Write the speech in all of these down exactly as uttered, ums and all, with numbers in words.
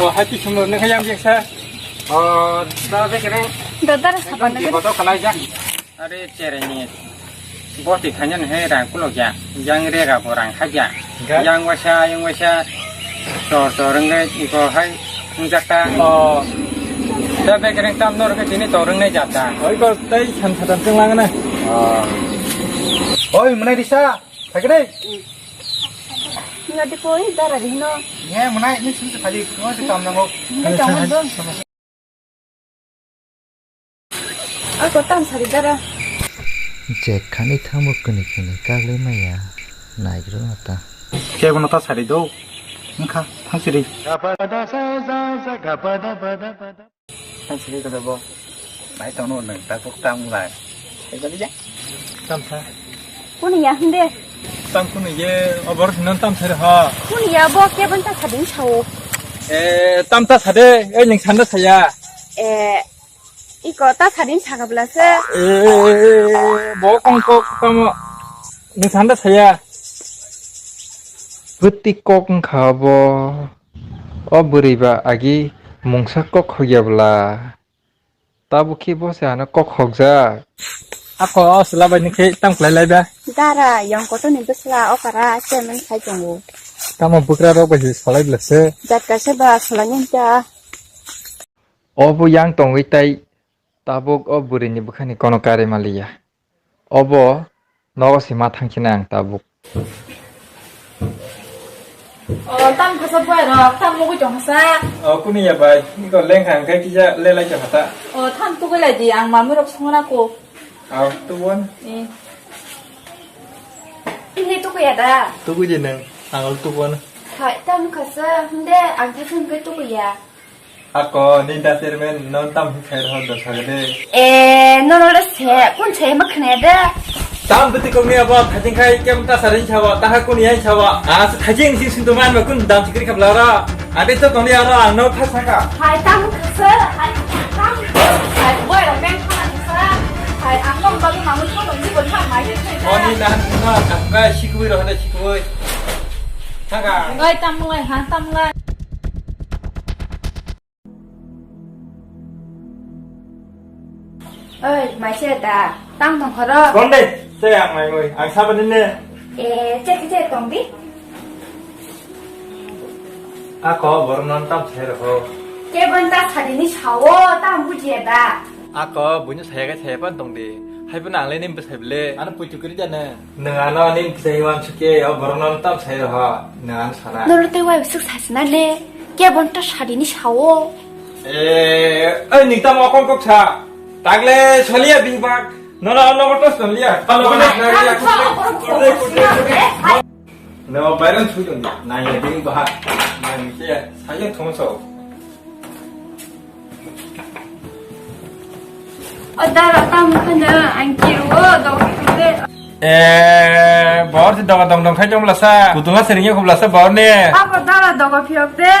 Oh, hai ti sumur ne khayam biak sa. Oh, da be kene. Dodar sapan. Bodo kalai ja. Are chereni boti khainani hai rang kulok ya, yang rega bo rang kha ya. Ga? Yang waisa, yang waisa, tor tor wngwi iko hai wngjak ta. Oh. Da bekereng tam nor khe tini tor wngnai jat ta. Oi ko tei san satan chwng lang na. Oh. Oi, mwnai risa, phai kene. Nga di poi dara di no. Ye, mwnai ni sum se phai, no se tam nango. Ni tam do. Ako tam sari dara. Jekhani thango kwnwi kwnwi kaglai maya, naigrwno ta. Kebono ta sari do, wngkha thangsiri. Thangsiri kada bo, nai tongno nwng tabuk tam lai. Tamsa. Kuni ya hinde? Tam kunu ye, obor sinan tam sari ha. Kuni ya bo kebon ta sadin sao. Eh, tam ta sade, eh, ning sanda saya. Eh, Iko ta sadin saka bwla se. Eh, bo kong kok tamo. Ni sanda saya. Bwtwi kok wngkha bo. O bwrwi ba agi mungsa kok hogya bwla. Tabuk khe bo se ano kok hokjak. Ako o chwla bai ni khe tam khlai lai ba. Dara, yong kotor ni bwsla okara chairman khai tongo. Tamo bwkra rok bai se salai bwla se. Jat kaisa ba salai ni ta. Obo yang tongwi tai tabuk o bwrwini bwkhani kono karwi manliya. Obo nogo se ma thangkhe nai ang tabuk. O, tam kasa bai rok, tam mugwi tong kasa. O, kuni ya bai, iko lengkha hwnkhe kisa lelai tong kha ta. O, tham tugwi lai di, ang mamwi rok songna ko. Au, tubun. Eh. Ini tugwi ya da? Tugwi di nang, ang tubun. Hai, tam kasa, hinde, ang thasung ke tugwi ya. Ako, ni da chairman, non tam hwn sai rw hwn do sagade. Eh, no, no, se, kun se ma khne da. Tam bwtwi kok ni abo, thajing khai, kem ta sarin sabo, ta ha kun yang sabo. Ah, se thajing si sintu man ma kun dam sikri khapla ra. Ade to koni aro, ang no tha saka. Hai, tam kasa, hai, tam. Hai, boy, men kha kasa. Hai, ang no ba ma mu ko ni ko tha mai. Oni na, na, ka sikwi ro hada sikwi. Saka. Ngai tam ngai, ha, tam ngai. Oi, maise da, tang tong khoro. Konde, se ang mai moi, ang sabani ne. Eh, che che che tong di. Ako, borok non tam sai rokho. Kebon ta sadini sao, tang bujiya da. Ako, buino saya kai saya pan tong di. Hai pun ang le nim besai bele. Ano puitu kiri jana. Nwng ano ani bwsai uansuk khe o borokno tam sai rw, nwng ano sana. Norok tei uaisuk sasina le, kebon ta sadini sao. Eh, oi nwng tamo okol kok sa. Tagle solia bini bak. Nono ano to solia. Ano to solia. No, bayran sujoni. Nai bini bak. Nai khe saya thongso. O dara, tamo khana ang kiru o doga phiyok de. Eh, bor si doga dong dong khai jong blasa. Kudunga sering ya khublasa bor ne. Abo dara doga phiyok de.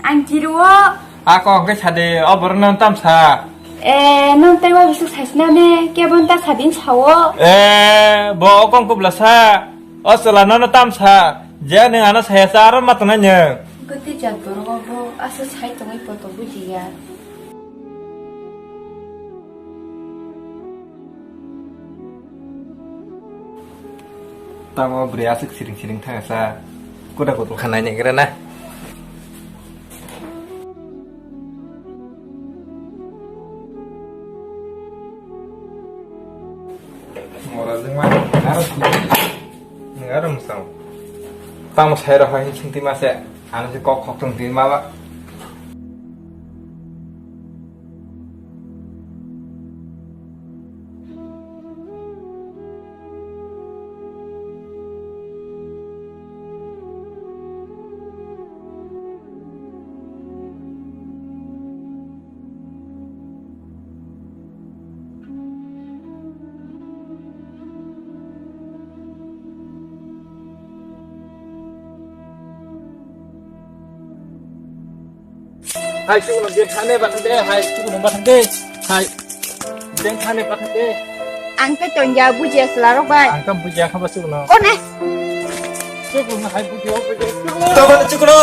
Ang kiru o. Ako hwnkhe sade, o borok nang tam sa. Eh, nang tei wa bisuk saisna ne, kebon ta sadin sao. Eh, bo okong khublasa. O chwla nono tam sa, je nwng ano saya sa aro ma tongnai nwng. Bwtwi jat borok obo aswk sai tongwi poto bujiya. Tamo bwrwi aswk siring siring thangsa, kuda kutul khanai naigra na. Mora jengma, aro sini. Nang aro musang. Tamo sai rok hai sing ti mase. Ano se kok khok tong ti ma ba. Hai, chukuno je thane bathang de, hai, chukuno bathang de, hai, je thane bathang de. Ang khe tongya bujiya chwlarok bai. Ang tam bujiya kha ba chukuno. Kone? Chukuno hai bujiya, bujiya, chukuno. Tabo chukuno.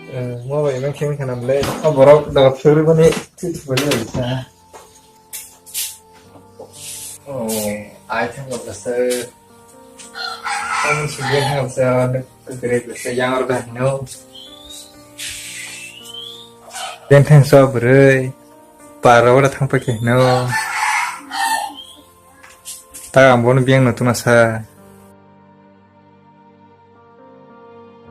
Eh, mo bai mang kheng khana ble. O borok da phuri bani. Chukuno bai sa. Oh, ai thang ko sa. Ang si je ha sa, kre sa yang or da no. Yang thang so bre. Para ora thang pa ke no. Ta ang bono biyang no tuna sa.